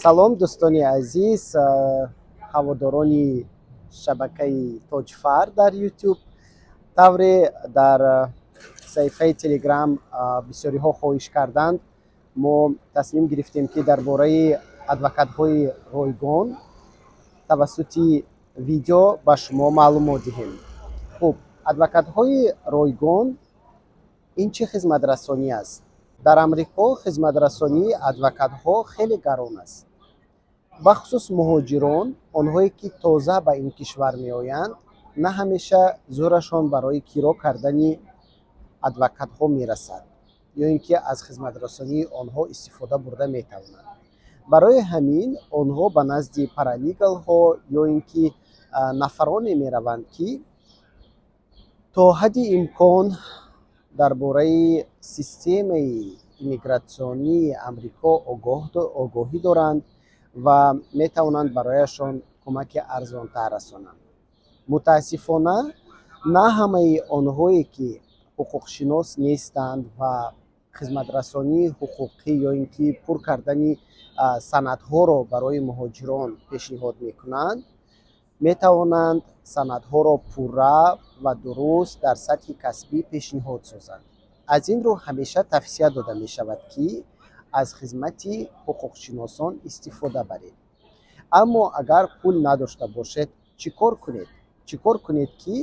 Салом, дӯстони азиз, ҳаводорони шабакаи Тоҷфар дар Ютуб. Тавре дар саҳифаи Телеграм бисёриҳо хоҳиш карданд, мо тасмим гирифтем, ки дар бораи адвокатҳои ройгон тавассути видео ба шумо маълумот диҳем. Хуб, адвокатҳои ройгон ин чӣ хизматрасонӣ аст? Дар Амрико хизматрасонии адвокатҳо хеле гарон аст. Бахусус муҳоҷирон, онҳое ки тоза ба ин кишвар меоянд, на ҳамеша зӯрашон барои киро кардани адвокатҳо мерасад ё ин ки аз хизматрасонии онҳо истифода бурда метавонанд. Барои ҳамин онҳо ба назди paralegal ҳо ё ин ки нафароне мераванд, ки то ҳадди имкон дар бораи системаи иммигратсионии Амрико огоҳӣ доранд ва метавонанд барояшон кӯмаки арзонтар расонанд. Мутаассифона, на ҳамаи онҳое ки ҳуқуқшинос нестанд ва хизматрасонии ҳуқуқӣ ё ин ки пур кардани санадҳоро барои муҳоҷирон пешниҳод мекунанд, метавонанд санадҳоро пурра ва дуруст дар сатҳи касбӣ пешниҳод созанд. Аз ин рӯ ҳамеша тавсия дода мешавад, ки аз хизмати ҳуқуқшиносон истифода баред. Аммо агар пул надошта бошед, чӣ кор кунед? Чӣ кор кунед, ки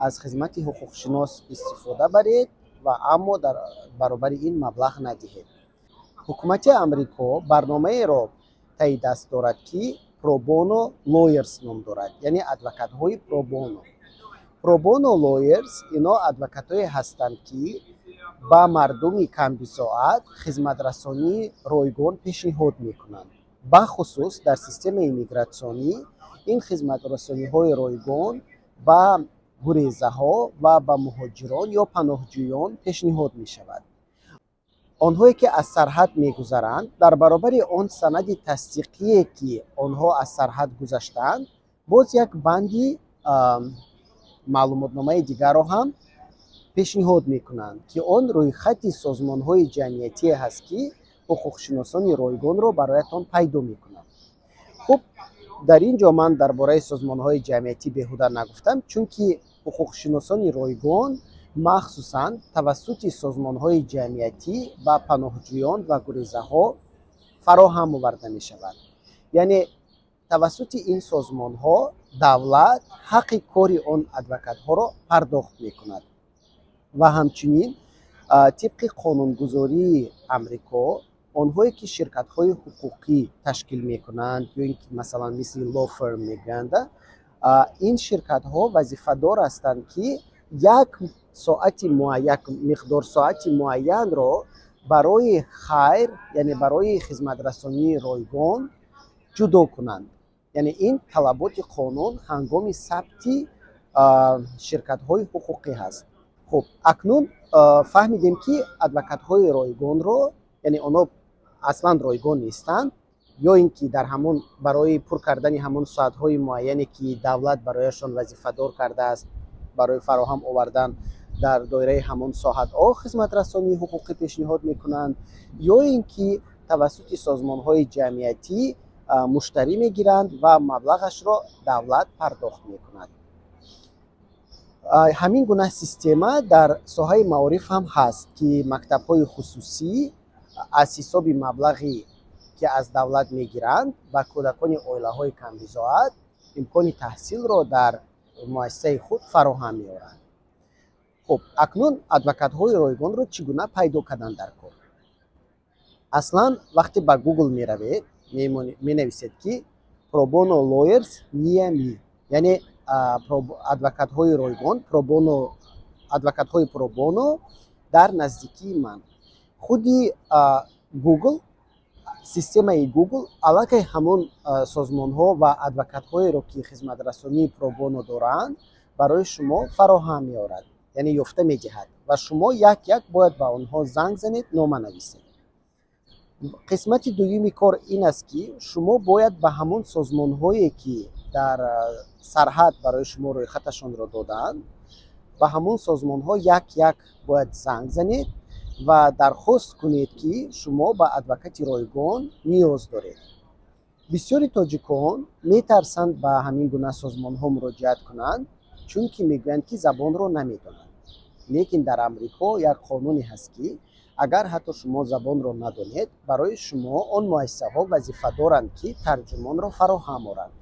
аз хизмати ҳуқуқшинос истифода баред ва аммо дар баробари ин маблағ надиҳед? Ҳукумати Амрико барномаеро таи даст дорад, ки pro bono lawyers ном дорад, яъне адвокатҳои pro bono. Pro bono lawyers ино адвокатҳое ҳастанд, ки ба мардуми камбизоат хизматрасонии ройгон пешниҳод мекунанд. Бахусус дар системаи иммигратсионӣ ин хизматрасониҳои ройгон ба гурезаҳо ва ба муҳоҷирон ё паноҳҷӯён пешниҳод мешавад. Онҳое ки аз сарҳад мегузаранд, дар баробари он санади тасдиқие, ки онҳо аз сарҳад гузаштаанд, боз як банди маълумотномаи дигарро ҳам пешниҳод мекунанд, ки он рӯйхати созмонҳои ҷамъиятие ҳаст, ки ҳуқуқшиносони ройгонро бароятон пайдо мекунанд. Хуб, дар ин ҷо ман дар бораи созмонҳои ҷамъиятӣ беҳуда нагуфтам, чунки ҳуқуқшиносони ройгон махсусан тавассути созмонҳои ҷамъиятӣ ба паноҳҷӯён ва гурезаҳо фароҳам оварда мешавад. Яъне тавассути ин созмонҳо давлат ҳаққи кори он адвокатҳоро пардохт мекунад. Ва ҳамчунин, тибқи қонунгузории Амрико, онҳое ки ширкатҳои ҳуқуқӣ ташкил мекунанд ё ин ки масалан мисли law firm мегӯянд, ин ширкатҳо вазифадор ҳастанд, ки як миқдор соати муайянро барои хайр, яъне барои хизматрасонии ройгон ҷудо кунанд. Яъне ин талаботи қонун ҳангоми сабти ширкатҳои ҳуқуқӣ ҳаст. Хуб, акнун фаҳмидем, ки адвокатҳои ройгонро, яъне онҳо аслан ройгон нестанд ё ин ки дар ҳамон барои пур кардани ҳамон соатҳои муайяне, ки давлат барояшон вазифадор кардааст, барои фароҳам овардан дар доираи ҳамон соҳатҳо хизматрасонии ҳуқуқӣ пешниҳод мекунанд, ё ин ки тавассути созмонҳои ҷамъиятӣ муштарӣ мегиранд ва маблағашро давлат пардохт мекунад. Ҳамин гуна система дар соҳаи маориф ҳам ҳаст, ки мактабҳои хусусӣ аз ҳисоби маблағе, ки аз давлат мегиранд, ба кӯдакони оилаҳои камбизоат имкони таҳсилро дар муассисаи худ фароҳам меоранд. Хуб, акнун адвокатҳои ройгонро чӣ гуна пайдо кардан дар кор? Аслан вақте ба Google меравед, менависед, ки pro bono lawyers near me, яъне адвокатҳои ройгон pro bono, адвокатҳои pro bono дар наздикии ман. Худи Google, системаи Google аллакай ҳамон созмонҳо ва адвокатҳоеро, ки хизматрасонии pro bono доранд, барои шумо фароҳам меорад, яъне ёфта медиҳад, ва шумо як як бояд ба онҳо занг занед, нома нависед. Қисмати дуюми кор ин аст, ки шумо бояд ба ҳамон созмонҳое, ки дар сарҳад барои шумо рӯйхаташонро додаанд, ба ҳамон созмонҳо як як бояд занг занед ва дархост кунед, ки шумо ба адвокати ройгон ниёз доред. Бисёри тоҷикон метарсанд ба ҳамин гуна созмонҳо муроҷиат кунанд, чунки мегӯянд, ки забонро намедонанд. Лекин дар Амрико як қонуне ҳаст, ки агар ҳатто шумо забонро надонед, барои шумо он муассисаҳо вазифа доранд, ки тарҷумонро фароҳам оранд.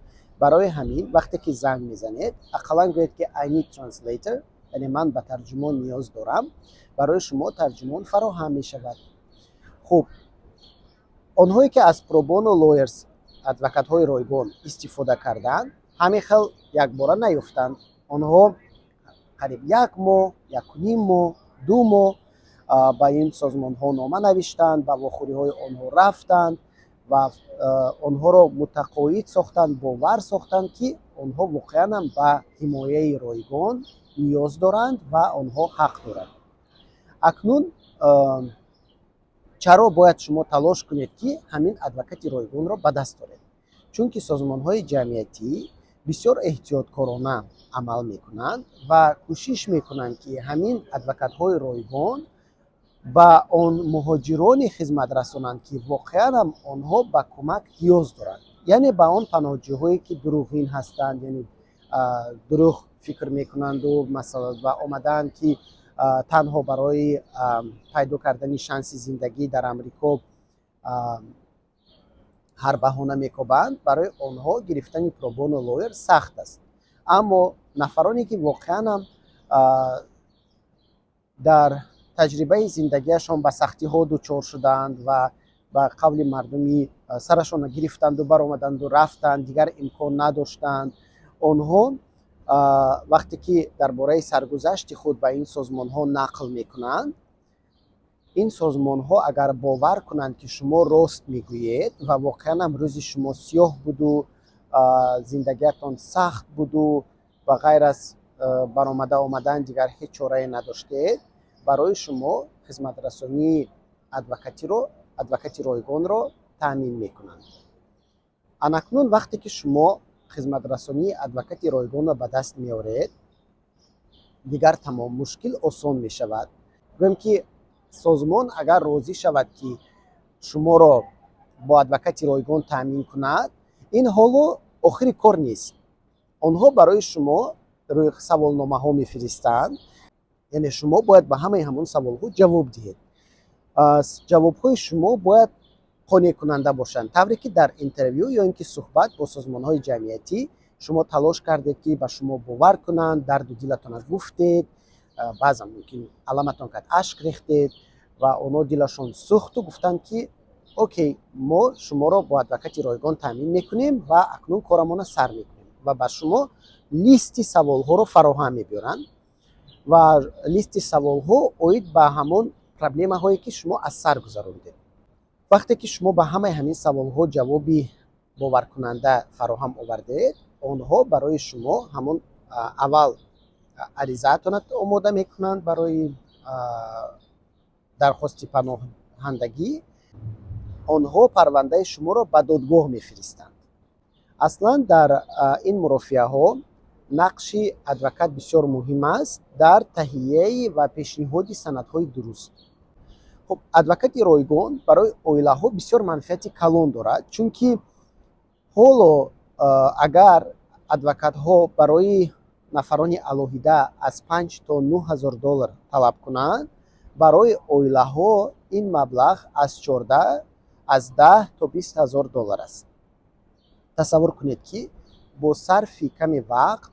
Барои ҳамин, вақте ки занг мезанед, ақаллан гӯед, ки "I need translator", яъне ман ба тарҷумон ниёз дорам, барои шумо тарҷумон фароҳам мешавад. Хуб, онҳое ки аз pro bono lawyers, адвокатҳои ройгон, истифода карданд, ҳамин хел якбора наёфтанд. Онҳо қариб як моҳ, 1,5 моҳ, 2 моҳ ба ин созмонҳо нома навиштанд, ба вохӯриҳои онҳо рафтанд ва онҳоро мутақоид сохтанд, бовар сохтанд, ки онҳо воқеанам ба ҳимояи ройгон ниёз доранд ва онҳо ҳақ доранд. Акнун чаро бояд шумо талош кунед, ки ҳамин адвокати ройгонро ба даст оред? Чунки созмонҳои ҷамъиятӣ бисёр эҳтиёткорона амал мекунанд ва кӯшиш мекунанд, ки ҳамин адвокатҳои ройгон ба он муҳоҷироне хизмат расонанд, ки воқеанам онҳо ба кӯмак ниёз доранд, яъне ба он паноҳҷӯҳое, ки дурӯғин ҳастанд, яъне дурӯғ фикр мекунанду масалан ва омадаанд, ки танҳо барои пайдо кардани шанси зиндагӣ дар Амрико ҳар баҳона мекобанд. Барои онҳо гирифтани pro bono lawyer сахт аст. Аммо нафароне, ки воқеанам дар таҷрибаи зиндагиашон ба сахтиҳо дучор шудаанд ва ба қавли мардумӣ сарашонро гирифтанду баромаданду рафтанд, дигар имкон надоштанд, онҳо вақте ки дар бораи саргузашти худ ба ин созмонҳо нақл мекунанд, ин созмонҳо агар бовар кунанд, ки шумо рост мегӯед ва воқеанам рӯзи шумо сиёҳ буду зиндагиатон сахт буду ба ғайр аз баромада омадан дигар ҳеҷ чорае надоштед, барои шумо хизматрасонии адвокатиро, адвокати ройгонро таъмин мекунанд. Анакнун, вақте ки шумо хизматрасонии адвокати ройгонро ба даст меоред, дигар тамом, мушкил осон мешавад. Гӯем, ки созмон агар розӣ шавад, ки шуморо бо адвокати ройгон таъмин кунад, ин ҳоло охири кор нест. Онҳо барои шумо саволномаҳо мефиристанд, яъне шумо бояд ба ҳамаи ҳамон саволҳо ҷавоб диҳед. Ҷавобҳои шумо бояд қонеъкунанда бошанд, тавре ки дар интервю ё ин ки суҳбат бо созмонҳои ҷамъиятӣ шумо талош кардед, ки ба шумо бовар кунанд, дарду дилатонро гуфтед, баъзан мумкин аламатон кард, ашк рехтед ва онҳо дилашон сӯхту гуфтанд, ки окей, мо шуморо бо адвокати ройгон таъмин мекунем ва акнун корамонро сар мекунем, ва ба шумо листи саволҳоро фароҳам мебиёранд ва листи саволҳо оид ба ҳамон проблемаҳое, ки шумо аз сар гузарондед. Вақте ки шумо ба ҳамаи ҳамин саволҳо ҷавоби боваркунанда фароҳам овардед, онҳо барои шумо ҳамон аввал аризаатонро омода мекунанд барои дархости паноҳандагӣ. Онҳо парвандаи шуморо ба додгоҳ мефиристанд. Аслан дар ин мурофиаҳо нақши адвокат бисёр муҳим аст дар таҳияи ва пешниҳоди санадҳои дуруст. Хуб, адвокати ройгон барои оилаҳо бисёр манфиати калон дорад, чунки ҳоло агар адвокатҳо барои нафарони алоҳида аз 5 то 9 ҳазор доллар талаб кунанд, барои оилаҳо ин маблағ аз 10 то 20 ҳазор доллар аст. Тасаввур кунед, ки бо сарфи каме вақт,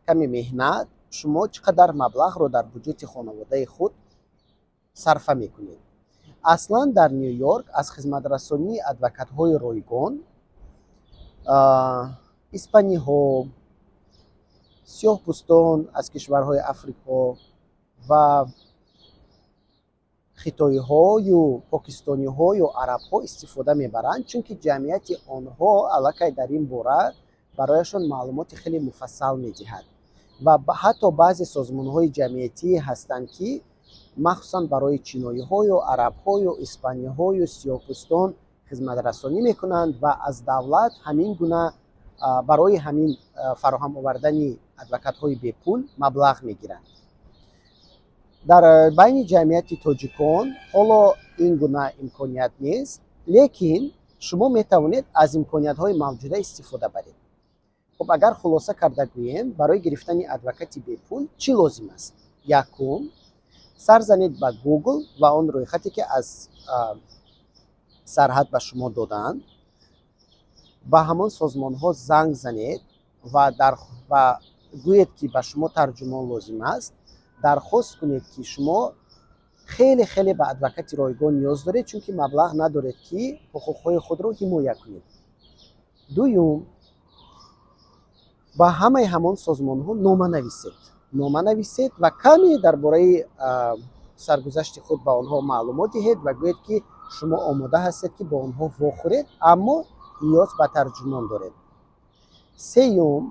каме меҳнат шумо чӣ қадар маблағро дар буҷети хонаводаи худ сарфа мекунед. Аслан дар Ню Йорк аз хизматрасонии адвокатҳои ройгон испаниҳо, сиёҳпӯстон аз кишварҳои Африқо ва хитоиҳою покистониҳою арабҳо истифода мебаранд, чунки ҷамъияти онҳо аллакай дар ин бора барояшон маълумоти хеле муфассал медиҳад. Ва ҳатто баъзе созмонҳои ҷамъиятие ҳастанд, ки махсусан барои чиноиҳою арабҳою испаниҳою сиёҳпӯстон хизматрасонӣ мекунанд ва аз давлат ҳамин гуна барои ҳамин фароҳам овардани адвокатҳои бепул маблағ мегиранд. Дар байни ҷамъияти тоҷикон ҳоло ин гуна имконият нест, лекин Шумо метавонед аз имкониятҳои мавҷуда истифода баред. Хуб, агар хулоса карда гӯем, барои гирифтани адвокати бепул чӣ лозим аст? Якум, сар занед ба Google ва он рӯйхате, ки аз сарҳад ба шумо доданд, ба ҳамон созмонҳо занг занед ва гӯед, ки ба шумо тарҷумон лозим аст. Дархост кунед, ки шумо хеле хеле ба адвокати ройгон ниёз доред, чунки маблағ надоред, ки ҳуқуқҳои худро ҳимоя кунед. Дуюм, ба ҳамаи ҳамон созмонҳо нома нависед. Нома нависед ва каме дар бораи саргузашти худ ба онҳо маълумот диҳед ва гӯед, ки шумо омода ҳастед, ки бо онҳо вохӯред, аммо ниёз ба тарҷумон доред. Сеюм,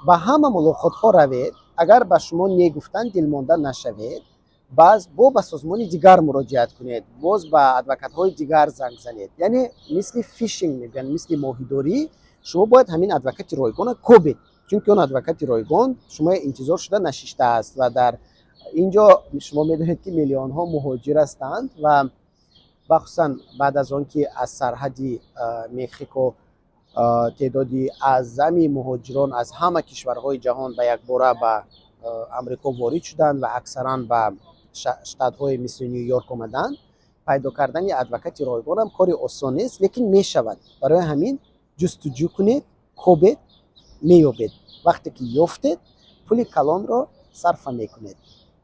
ба ҳама мулоқотҳо равед. Агар ба шумо не гуфтанд, дилмонда нашавед. Баъз бо ба созмони дигар муроҷиат кунед, боз ба адвокатҳои дигар занг занед. Яъне мисли fishing мегӯянд, мисли моҳидорӣ, шумо бояд ҳамин адвокати ройгона кобед, чунки он адвокати ройгон шумо интизор шуда нашиштааст. Ва дар ин ҷо шумо медонед, ки миллионҳо муҳоҷир ҳастанд ва бахусусан баъд аз он ки аз сарҳади Мехико теъдоди аъзами муҳоҷирон аз ҳама кишварҳои ҷаҳон ба якбора ба Амрико ворид шуданд ва аксаран ба штатҳои мисли Ню Йорк омаданд, пайдо кардани адвокати ройгонам кори осон нест, лекин мешавад. Барои ҳамин ҷустуҷӯ кунед, кобед, меёбед. Вақте ки ёфтед, пули калонро сарфа мекунед.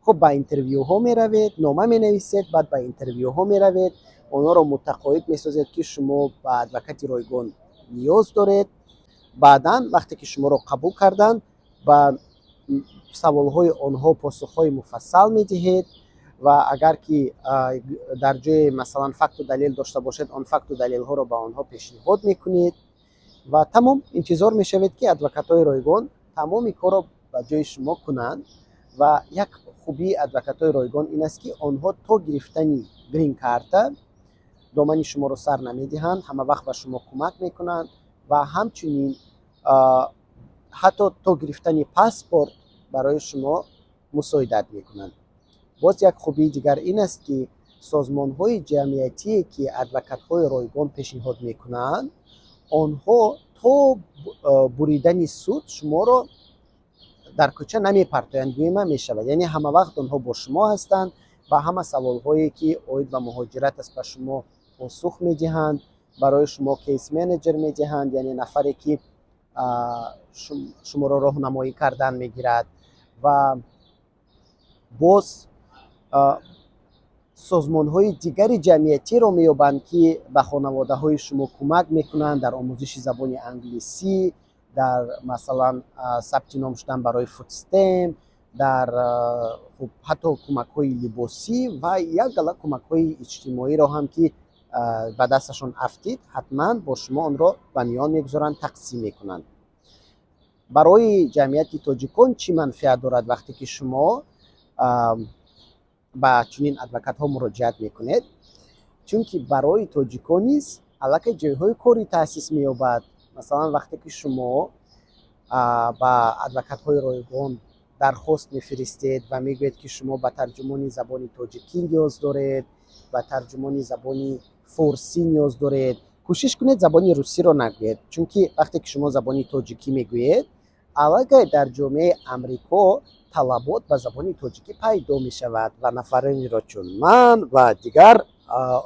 Хуб, ба интервюҳо меравед, нома менависед, баъд ба интервюҳо меравед, онҳоро мутақоид месозед, ки шумо ба адвокати ройгон ниёз доред. Баъдан, вақте ки шуморо қабул карданд, ба саволҳои онҳо посухҳои муфассал медиҳед ва агар ки дар ҷое, масалан, факту далел дошта бошед, он факту далелҳоро ба онҳо пешниҳод мекунед ва тамом, интизор мешавед, ки адвокатҳои ройгон тамоми корро ба ҷои шумо кунанд. Ва як хубии адвокатҳои ройгон ин аст, ки онҳо то гирифтани грин-карта домани шуморо сар намедиҳанд, ҳама вақт ба шумо кӯмак мекунанд ва ҳамчунин ҳатто то гирифтани паспорт барои шумо мусоидат мекунанд. Боз як хубии дигар ин аст, ки созмонҳои ҷамъиятие, ки адвокатҳои ройгон пешниҳод мекунанд, онҳо то буридани суд шуморо дар кӯча намепартоянд, гӯема мешавад. Яъне ҳама вақт онҳо бо шумо ҳастанд, ба ҳама саволҳое, ки оид ба муҳоҷират аст, ба шумо посух медиҳанд, барои шумо case manager медиҳанд, яъне нафаре, ки шуморо роҳнамоӣ кардан мегирад. Ва боз созмонҳои дигари ҷамъиятиро меёбанд, ки ба хонаводаҳои шумо кӯмак мекунанд дар омӯзиши забони англисӣ, дар, масалан, сабти ном шудан барои food stamp, дар, хуб, ҳатто кӯмакҳои либосӣ ва як гала кӯмакҳои иҷтимоиро ҳам, ки ба дасташон афтид, ҳатман бо шумо онро ба миён мегузоранд, тақсим мекунанд. Барои ҷамъияти тоҷикон чӣ манфиат дорад, вақте ки шумо ба чунин адвокатҳо муроҷиат мекунед? Чунки барои тоҷикон низ аллакай ҷойҳои корӣ таъсис меёбад. Масалан, вақте ки шумо ба адвокатҳои ройгон дархост мефиристед ва мегӯед, ки шумо ба тарҷумони забони тоҷикӣ ниёз доред, ба тарҷумони забони форсӣ ниёз доред, кӯшиш кунед, забони русиро нагӯед, чунки вақте ки шумо забони тоҷикӣ мегӯед, аллакай дар ҷомеаи Амрико талабот ба забони тоҷикӣ пайдо мешавад ва нафаронеро чун ман ва дигар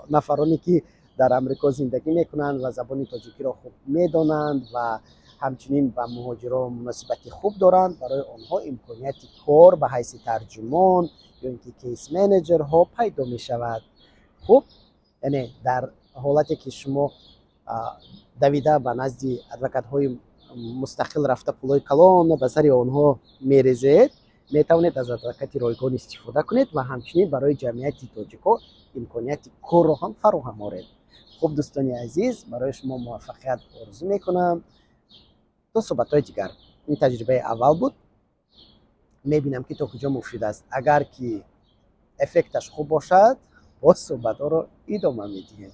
нафароне, ки дар Амрико зиндагӣ мекунанд ва забони тоҷикиро хуб медонанд ва ҳамчунин ба муҳоҷирон муносибати хуб доранд, барои онҳо имконияти кор ба ҳайси тарҷумон ё ин ки case manager ҳо пайдо мешавад. Хуб, яъне дар ҳолате ки шумо давида ба назди адвокатҳои мустақил рафта, пулҳои калон ба сари онҳо мерезед, метавонед аз адвокати ройгон истифода кунед ва ҳамчунин барои ҷамъияти тоҷико имконияти корро ҳам фароҳам оред. Хуб, дӯстони азиз, барои шумо муваффақият орзу мекунам. То суҳбатҳои дигар. Ин таҷрибаи аввал буд, мебинам, ки то куҷо муфид аст. Агар ки эффекташ хуб бошад, боз суҳбатҳоро идома медиҳем.